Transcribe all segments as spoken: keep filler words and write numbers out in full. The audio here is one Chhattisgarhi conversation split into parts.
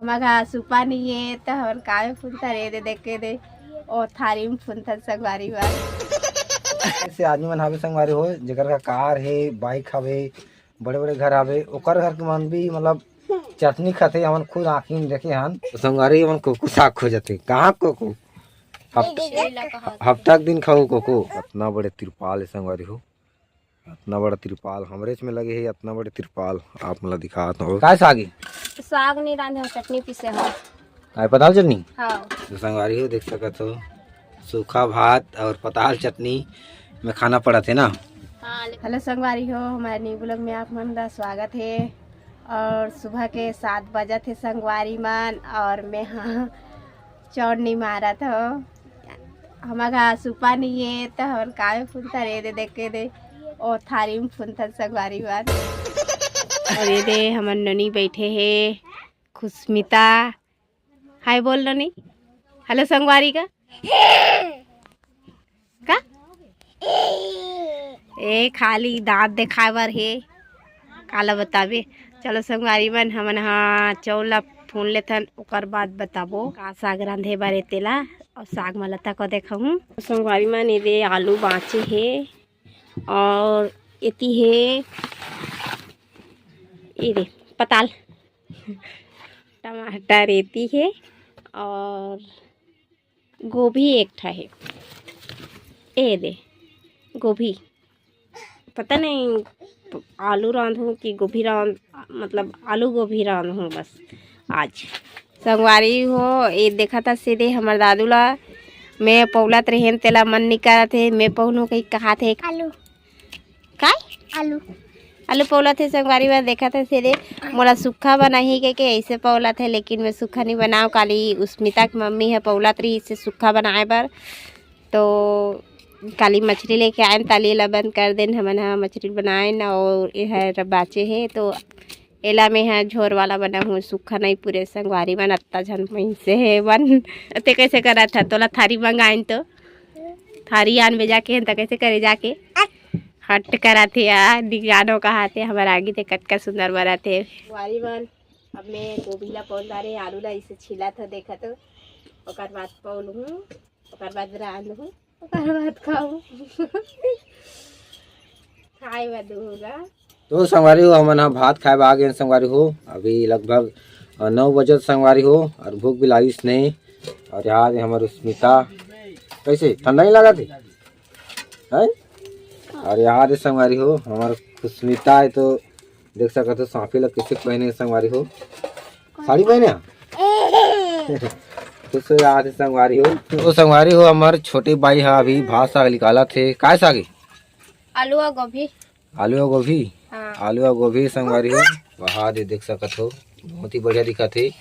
मगा सुपा नहीं है तो हमर कामे फुनता रे दे देख के दे। ओ थारी में फुनता संगवारी बा। ऐसे आदमी मन हावे संगवारी हो, जेकर का कार हे, बाइक हावे, बड़े-बड़े घर हावे, ओकर घर के मन भी मतलब चटनी खाथे, हमन खुद आँखी में देखे हन। तो संगवारी मन कोको साग खो जाथे। कहाँ कोको? हफ्त-, हफ्ता के दिन खाऊ कोको। अतना बड़े तिरपाल हे संगवारी हो, अतना बड़ा तिरपाल हमरेच में लगे हे, अतना बड़े तिरपाल आप मन ला दिखात हूँ। काय साग हे? साग नहीं रांधे हो, चटनी पीसे हो। काय पताल चटनी? हाँ। तो संगवारी हो देख सकत हो, सूखा भात और पताल चटनी में खाना पड़त हे ना। हाँ, ले- हेलो संगवारी हो, हमारे न्यू ब्लॉग में आप मन का स्वागत है। और सुबह के सात बजत हे संगवारी मन, और मैं हाँ चौड़ नहीं मारत हो। हमर घर सुपा नहीं है तो हमर कामे फुनता रे दे देख के दे। ओ थारी में फुनता संगवारी मन। और ये दे हमर ननी बैठे हे खुशमिता। हाय बोल ननी। हेलो संगवारी का। का? ए, खाली दांत देखाए बर हे, काला बताबे। चलो संगवारी मन, हमन हा चौल ला फून लेथन, ओकर बाद बताबो का साग रांधे बर हे तेला। और साग म लता को देखहूँ। संगवारी मन, एदे आलू बाँचे हे और एती हे, ए दे पताल, टमाटर एती हे और गोभी एक ठा हे। ए दे, गोभी, पता नहीं आलू रांधहूँ कि गोभी रांध, मतलब आलू गोभी रांधहूँ बस आज। संगवारी हो, ये देखा था सीधे हमर दादू ला, मैं पौलत रहेन, तेला मन निकारत हे, मैं पौलहूँ कही कहा थे। आलू। काय? आलू। आलू पौलत हे संगवारी बा, देखत हे सीधे मोला सुक्खा बनाही के, के ऐसे पौलत हे, लेकिन मैं सुक्खा नहीं बनाव। काली उस्मिता के मम्मी ह पौलत रही से सुक्खा बनाए बर, तो काली मछली लेके आयन, ताली ला बंद कर देन, हमन ह मछली बनायन और ये हर बाचे हे, तो एला मैं ह झोर वाला बनाहूँ, सुक्खा नहीं पूरे संगवारी मन, अत्ता झन मइनसे हे मन। ते कैसे करत ह? तोला थारी मंगाइन तो थारी आन बे जाके हन, त कैसे करे जाके? हट करत हे यार, निगानो कहात हे, हमर आगी ते कतका सुंदर बरत हे। संगवारी मन, अब मैं गोभी ला पौल डारे, आलू ला इसे छिला था देखा तो, ओकर बाद पौल हूँ, ओकर बाद रांध हूँ, ओकर बाद खाऊ। खाए बर दूंगा। तो संगवारी हो, हमन ह भात खाए बर आ गेन संगवारी हो। अभी लगभग, अ, नौ बजत संगवारी हो, और भूख भी लागिस नहीं। और यहाँ दे हमर उस्मिता, कैसे ठंडा नहीं लगा थे? हैं? और यहाँ दे संगवारी हो, हमर उस्मिता है तो देख सकत हो, साफी लग कैसे पहने हे संगवारी हो, साड़ी पहने हे। तो सो यहाँ दे संगवारी हो, तो संगवारी हो, हमर छोटे भाई हा अभी भात साग निकालत हे। काय साग हे? आलू और गोभी। आलू और गोभी? हाँ। आलू और गोभी संगवारी हो, वहा दे देख सकत हो, बहुत ही बढ़िया दिखत हे।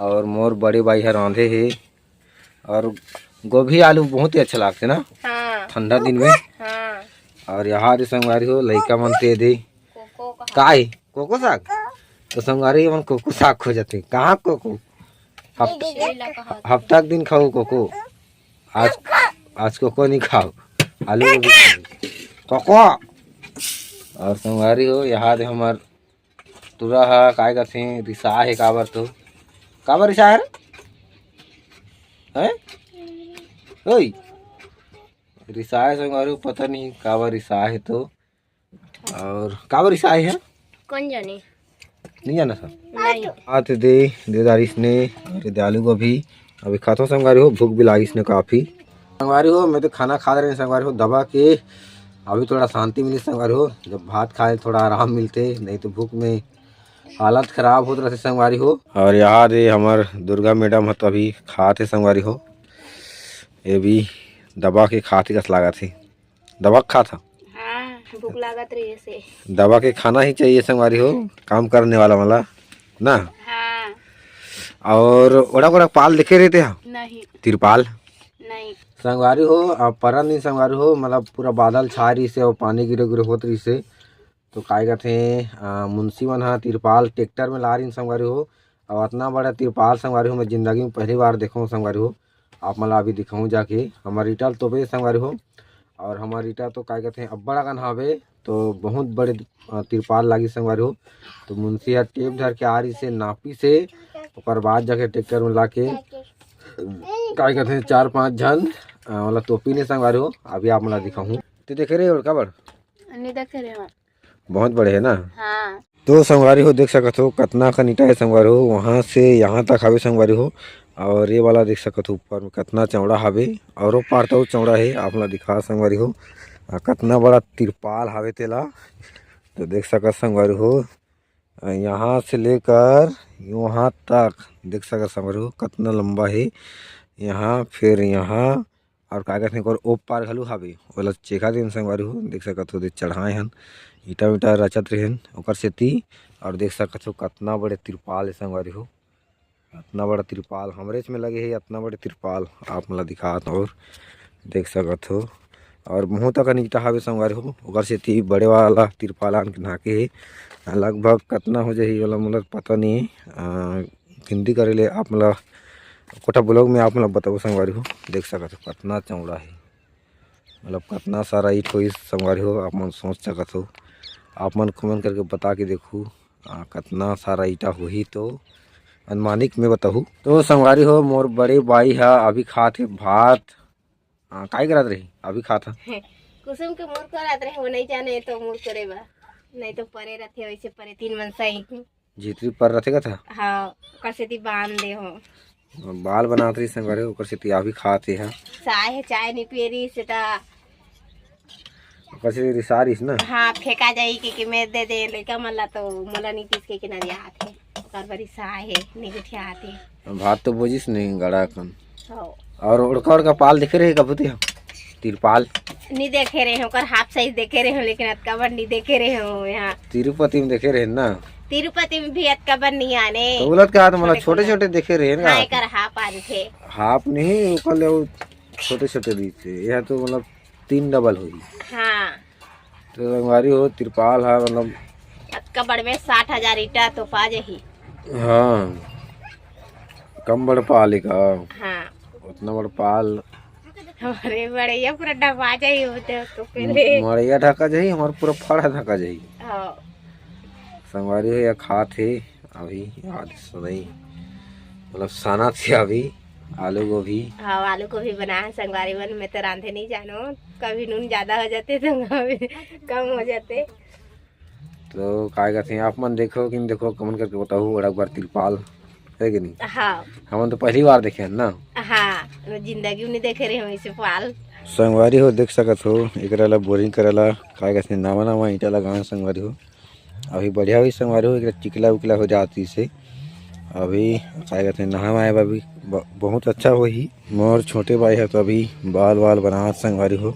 और मोर बड़े भाई ह रांधे हे, और गोभी आलू बहुत ही अच्छा लागथे ना, हाँ। ठंडा दिन में। हाँ। और यहाँ दे संगवारी हो, लइका मन ते दे कोको कहा। काय? कोको साग? तो संगवारी मन कोको साग खो जाथे। कहाँ कोको? हफ्त-, ये ला कहा। हफ्ता के दिन खाऊ कोको। आज, आज कोको नहीं खाओ, आलू गोभी खाओ। कोको। और संगवारी हो, यहाँ दे हमर टूरा ह काय करथे, रिसा हे काबर तो, काबर रिसा हे रे? हैं? ओई, रिसा हे संगवारी हो, पता नहीं काबर रिसा हे तो। और काबर रिसा हे? कौन जाने? नहीं जाना सर। नहीं। आते दे, दे दारिस ने, और दे आलू गोभी अभी खाथो संगवारी हो, भूख भी लागिस ने काफी। संगवारी हो, मैं तो खाना खा रहे संगवारी हो, दबा के अभी थोड़ा शांति मिली संगवारी हो। जब भात खाए थोड़ा आराम मिलते, नहीं तो भूख में हालत खराब होत रहते संगवारी हो। और यहाँ दे हमर दुर्गा मैडम ह तो अभी खात हे संगवारी हो, ये भी दबा के खात हे कस लागत हे, दबा के खात ह। हाँ, भूख लागत रही से। दबा के खाना ही चाहिए संगवारी हो, काम करने वाला वाला ना। हाँ। और ओड़ा ओड़ा पाल देखे रहते हैं? नहीं। तिरपाल? नहीं। संगवारी हो, अब परन दिन संगवारी हो, मतलब पूरा बादल छा रही से और पानी गिरे गिरे होत रही से, तो काय कथे, अ, मुंशी मन ह तिरपाल ट्रैक्टर में ला रही संगवारी हो। अब अतना बड़ा तिरपाल संगवारी हो, मैं जिंदगी में पहली बार देखूँ संगवारी हो। आप मन ला अभी दिखाऊँ जाके, हमर ईटा ल तोपे संगवारी हो। और हमर ईटा तो काय कथे, अब्बड़ अकन हावे, तो बहुत बड़े, अ, तिरपाल लागी संगवारी हो। तो मुंशी ह टेप धर के आ रही से, नापी से, ओकर बाद जाके ट्रैक्टर में लाके, काय कथे, चार पांच झन, अ, ओला तोपिन हे संगवारी हो। अभी आप मन ला दिखाहूं। ते देखे रहे हो काबर? नहीं देखे रहे हो। बहुत बड़े है ना? हाँ। तो संगवारी हो, देख सकत हो कतना कन ईटा है संगवारी हो, वहाँ से यहाँ तक हवे संगवारी हो। और ये वाला देख सकत हो ऊपर में कतना चौड़ा हवे, और वो पार तो चौड़ा है, आप ला दिखा संगवारी हो। आ, कतना बड़ा तिरपाल हवे तेला, तो देख सकत संगवारी हो। आ, यहाँ से लेकर वहाँ तक देख सकत संगवारी हो कतना लंबा है। यहाँ फिर यहाँ और का कहथे, ओकर ओ पार घलो हावे, ओला चेखा देन संगवारी हो। देख सकत हो, दे चढ़ाए हन, ईटा मीटा रचत रहेन ओकर सेती। और देख सकत हो, कतना बड़े तिरपाल हे संगवारी हो, अतना बड़ा तिरपाल हमरेच में लगे हे, अतना बड़े तिरपाल आप मन ला दिखात। और देख सकत हो, और बहुत अकन ईटा हावे संगवारी हो, ओकर सेती बड़े वाला तिरपाल आन के ढाके हे। लगभग कतना हो जाही, ओला मोला पता नहीं, आ, गिनती करे ले आप मन ला कोठा ब्लॉग में आप मन ला बताबो संगवारी हो। देख सकत हो कतना चौड़ा हे, मतलब कतना सारा ईट होही संगवारी हो, आप मन सोच सकत हो। आप मन कमेंट करके बता के देखू, आ, कतना सारा ईटा होही तो अनुमानिक में बताहू। तो संगवारी हो, मोर बड़े बाई हा अभी खात हे भात। आ, काई करत रही? अभी खात हा। कुसुम के मुर करत रहे, वो नहीं जाने तो मुर करे बा, नहीं तो परे रथे वैसे परे तीन मन सही। झितरी पर रथे का था? हाँ, ओकर सेती बांध दे हो। बाल बनात रही संगवारी, ओकर सेती अभी खात हे हा। साय हे, चाय नहीं पिए रही से ता। ओकर सेती रिसा रहीस ना? हाँ, फेंका जाही के, कि मैं दे दे लइका मन ला, तो मोला नहीं पीस के किनारे आत हे। ओकर बर रिसा हे, नहीं गोठियात हे। भात तो बोजिस नहीं गड़ा कन। हाँ। और ओड़का ओड़का पाल देखे रहे कभू ते? तिरपाल? नहीं देखे रहे हो, ओकर हाफ साइज देखे रहे हो, लेकिन अतका बड़ नहीं देखे रहे हो यहाँ। तिरुपति में देखे रहे ना? तिरुपति में भी अतका बड़ नहीं आने। तो बोलत का तो मतलब छोटे छोटे देखे रहे ना? हाँ, एकर हाफ आन थे। हाफ नहीं, ओकर ले वो छोटे छोटे रही थे। यह तो मतलब तीन डबल होही। हाँ। तो संगवारी हो, तिरपाल हा मतलब अतका बड़ में साठ हजार ईटा तो पा जाही। हाँ, कम बड़ पाल हे का? हाँ। उतना बड़ पाल। हमारे बड़े ये पूरा डबा जाही होते तो पहले। मड़ैया ढका जाही, हमार पूरा फड़ा ढका जाही। हाँ। संगवारी हो, या खात हे अभी याद सुनाई, मतलब साना थे अभी आलू गोभी। हाँ, आलू गोभी बनाए संगवारी मन, मैं तो रांधे नहीं जानो, कभी नून ज्यादा हो जाते तो कभी कम हो जाते। तो काय कहते हैं, आप मन देखो कि नहीं देखो, कमेंट करके बताओ। बड़ा बार तिरपाल है कि नहीं? हाँ। हमन तो पहली बार देखे हैं ना। हाँ, जिंदगी में नहीं देखे रहे हम इसे पाल। संगवारी हो, देख सकत हो, एकरा ला बोरिंग करे ला काय कहते हैं, नवा नवा ईटा लगाए संगवारी हो। अभी बढ़िया होही संगवारी हो, एकरा चिकला उकला हो जात रहिसे। अभी काय कहते हैं, नहाए वहाए बर भी ब-, बहुत अच्छा होही। मोर छोटे भाई है तो अभी बाल वाल बनात संगवारी हो।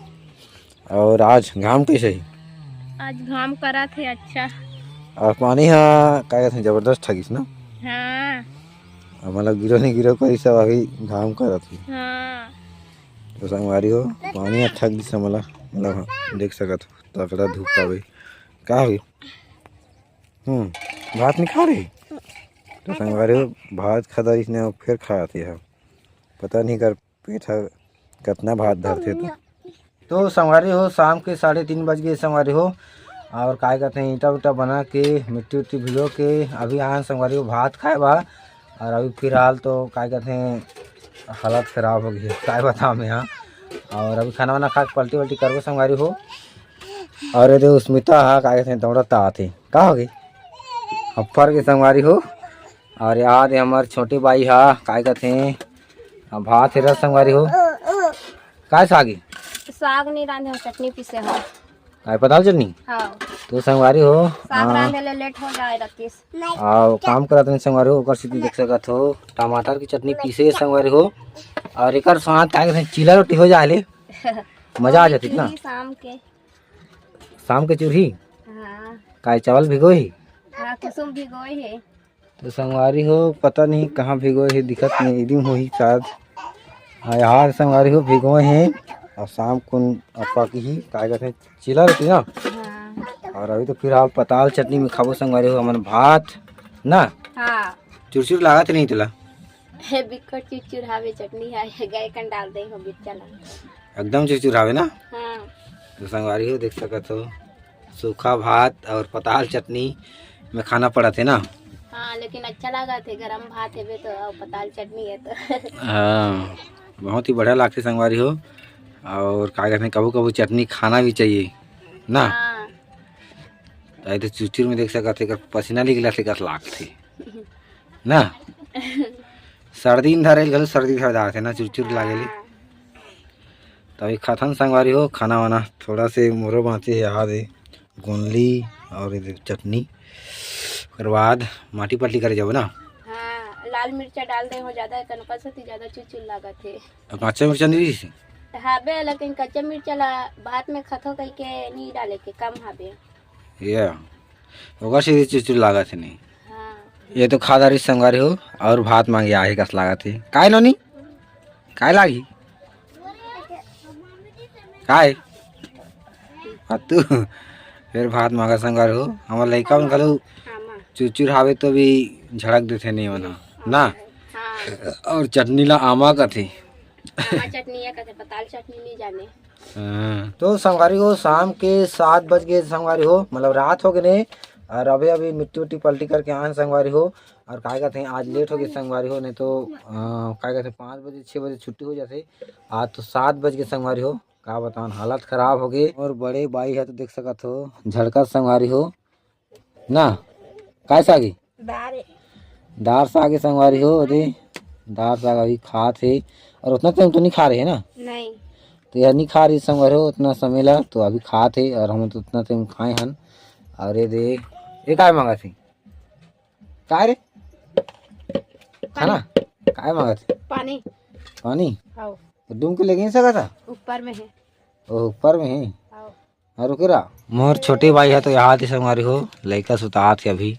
और आज घाम कैसे है? आज घाम करत है अच्छा। और पानी हा काय कहते हैं, जबरदस्त ठगिस ना। हाँ। अब मतलब गिरो नहीं गिरो करी सब अभी घाम करत है। हाँ। तो संगवारी हो, पानी हा ठग दिस हमला, मतलब हाँ, देख सकत हो, तगड़ा धूप हवे। का होई? हम्म, भात नहीं खा रही? तो संगवारी हो, भात खा रही इसने, फिर खात हे। पता नहीं कर पेट ह कतना भात धरथे तो। तो संगवारी हो, शाम के साढ़े तीन बज गए संगवारी हो, और काय कहते हैं, ईंटा उटा बना के, मिट्टी उट्टी भिगो के अभी आए संगवारी हो भात खाए बा। और अभी फिलहाल तो काय कहते हैं, हालत खराब हो गई है, काय बताओ मैं यहाँ। और अभी खाना वाना खा के पलटी वल्टी करबो संगवारी हो। और ये देखो, स्मिता हा काय कहते हैं, दौड़त आत हे, का हो गई? अफर के संगवारी हो। और याद है हमार छोटी बाई हा, काय कहते हैं, अब भात हे रस संगवारी हो। काय साग हे? साग नहीं रांधे हो, चटनी पीसे हो। काय पताल चटनी? हाँ। तो संगवारी हो, साग हाँ। रांधे ले लेट हो जाए रखिस। आओ, काम करत नहीं संगवारी हो, ओकर सेती देख सकत हो, टमाटर की चटनी पीसे संगवारी हो। और एकर साथ काय कहते हैं, चीला रोटी हो जाए ले, मजा आ जाती ना। शाम के। शाम के चूरही? हाँ। काय चावल भिगोही? हाँ, कुसुम भिगोए हे। तो संगवारी हो, पता नहीं कहाँ भिगोए हे, दिखत नहीं, इदिम होही शायद। हाँ, यार संगवारी हो, भिगोए हे और शाम कुन पाकही, काय कहते हैं, चीला रोटी ना? हाँ। और अभी तो फिलहाल पताल चटनी में खाबो संगवारी हो, हमन भात ना? हाँ। चुरचुर लागत नहीं तेला? हे बिक्कट चुरचुर हावे चटनी हा, हे गए कन डाल दे हो बिच्चा ला। एकदम चुरचुर हावे ना? हाँ। तो संगवारी हो, देख सकत हो, सूखा भात और पताल चटनी में खाना पड़त हे ना। हाँ, लेकिन अच्छा लागत हे, गरम भात हेबे तो, अउ पताल चटनी हे तो। हाँ, बहुत ही बढ़िया लागथे संगवारी हो। और का कहते हैं, कभू कभू चटनी खाना भी चाहिए ना। हाँ। तो ये तो चुरचुर में देख सकत हे, एकर पसीना निकलत हे, कस लागथे ना। सर्दी में धरे घलो सर्दी धर जाथे ना, चुरचुर लागेली। हाँ। तो अभी खाथन संगवारी हो खाना वाना, थोड़ा से मोरो बाँचे हे, याद हे गोंदली और ये चटनी। ओकर बाद माटी पल्टी करे जाबो ना। हाँ, लाल मिर्चा डाल दे हो, ज्यादा कनका से ज्यादा चुरचुर लागत हे। अउ कच्चा मिर्चा नहीं रहिस? हाबे, लेकिन कच्चा मिर्चा ला भात में खथो कह के नहीं डाले के, कम हाबे। ये ओकर से चुरचुर लागत हे नहीं। हाँ। ये तो खा डारिस संगवारी हो, और भात मांगे आहे कस लागत हे। काय नोनी? काय लागी? काय? आ तू फिर भात मांगा संगवारी हो। हमर लइका मन घलो हाँ, माँ। चुरचुर हावे तो भी झड़क देथे नहीं मन ह, ना? हाँ। और चटनी ला आमा कथे। आमा चटनी या कथे, पताल चटनी नहीं जाने। हाँ, तो संगवारी हो, शाम के सात बज गए संगवारी हो, मतलब रात हो गए ने। और अभी अभी मिट्टी उट्टी पलटी करके आए हैं संगवारी हो। और काय कहते हैं, आज लेट हो गए संगवारी हो, नहीं तो अ, काय कहते हैं, पाँच बजे छः बजे छुट्टी हो जाते। आज तो सात बज गए संगवारी हो, का बताओ, हालत खराब हो गए। और बड़े बाई है तो देख सकत हो, झड़का संगवारी हो ना, काय सागी दार। दार साग हे संगवारी हो, ओदे दार साग अभी खात हे। और उतना टाइम तो नहीं खा रहे है ना? नहीं। तो यह नहीं खा रही संगवारी हो उतना समय ला, तो अभी खात हे और हम तो उतना टाइम खाए हन। और ये दे, ये काय मांगा थी? काय रे? खाना? काय मांगा थी? पानी। पानी? हाँ। तो डूम के लेके नहीं सका था? ऊपर में है। ओ, ऊपर में है? हाँ। हाँ, रुके रहा। मोर छोटे भाई है तो यहाँ आती संगवारी हो, लइका सुतात हे अभी।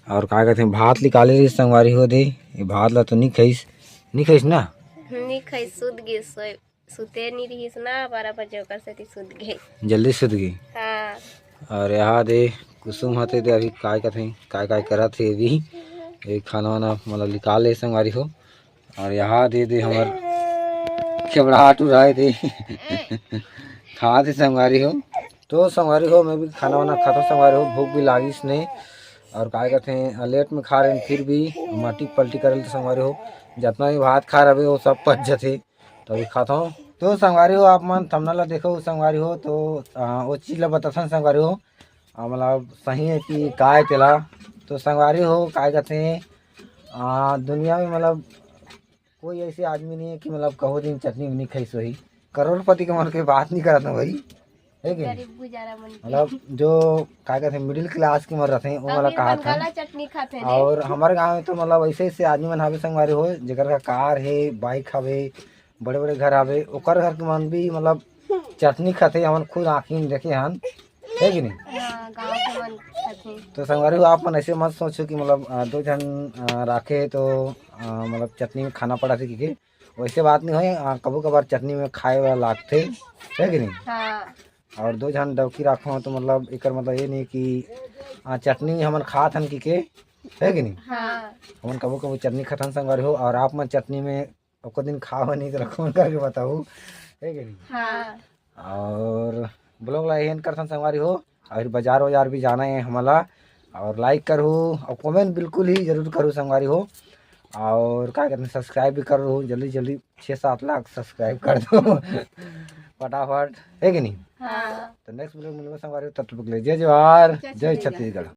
और का कहते हैं, भात निकाले रही संगवारी हो दे, ये भात ला तो नहीं खाइस, नहीं खाइस ना? नहीं खाइस, सुत गए, सोए, सुते नहीं रहिस ना, बारह बजे ओकर सेती सुत गए। जल्दी सुत गई। हाँ। और यहाँ दे कुसुम हते दे अभी काय कहते हैं, काय काय करत हे अभी, ये खाना वाना मतलब निकाल ले संगवारी हो। और यहाँ दे दे हमर खेबड़ाहट उड़ाए दे। खात हे संगवारी हो। तो संगवारी हो, मैं भी खाना वाना खाथो संगवारी हो, भूख भी लागिस ने। और काय कहते हैं, लेट में खा रहे हैं, फिर भी माटी पलटी करे ले तो संगवारी हो, जितना भी भात खा रहे वो सब पच जाते। तो अभी खाथो। तो संगवारी हो, आप मन थंबनेल ला देखो संगवारी हो, तो आ, वो चीज ला बताथन संगवारी हो, आ, मतलब सही है कि काय तेला। तो संगवारी हो, काय कहते हैं, आ, दुनिया में मतलब कोई ऐसे आदमी नहीं है कि मतलब कहो दिन चटनी भी नहीं खाई सोही। करोड़पति के मन के बात नहीं करत हूँ भाई, है कि नहीं? गरीब गुजारा मन के। मतलब जो का कहते हैं, मिडिल क्लास के मन रहते हैं, वो वाला अमीर कहा मन था। काला चटनी खाते हैं। और हमारे गांव में तो मतलब ऐसे ऐसे आदमी मन हवे संगवारी हो, जेकर का कार है, बाइक हवे, बड़े बड़े घर हवे, ओकर घर के मन भी मतलब चटनी खाते, हमन खुद आँखी में देखे हन, है कि नहीं? हाँ, गाँव के मन खाथे। तो संगवारी हो, आप मन ऐसे मत सोचो कि मतलब आ, दो झन आ, राखे तो आ, मतलब चटनी में खाना पड़ा थे कि वैसे बात नहीं होय। आ, कभू कभार चटनी में खाए वाला लागथे, है कि नहीं? हाँ। और दो झन डौकी राखो तो मतलब एकर मतलब ये नहीं कि आ, चटनी हमन खात हन कि के, है कि नहीं? हाँ। हमन कभू कभू चटनी खाथन संगवारी हो, और आप मन चटनी में एको दिन खाओ नहीं तो comment करके बताओ, है कि नहीं? हाँ। और vlog ला एंड करथन संगवारी हो, और बाजार वाजार भी जाना है हमला, और like करो और comment बिल्कुल ही जरूर करो संगवारी हो, और का कहते हैं, subscribe भी करो जल्दी जल्दी, छः सात लाख subscribe कर दो फटाफट, है कि नहीं? हाँ। तो next vlog मिलबो संगवारी हो, तब तक के लिए जय जोहार, जय जय छत्तीसगढ़। छत्तीसगढ़।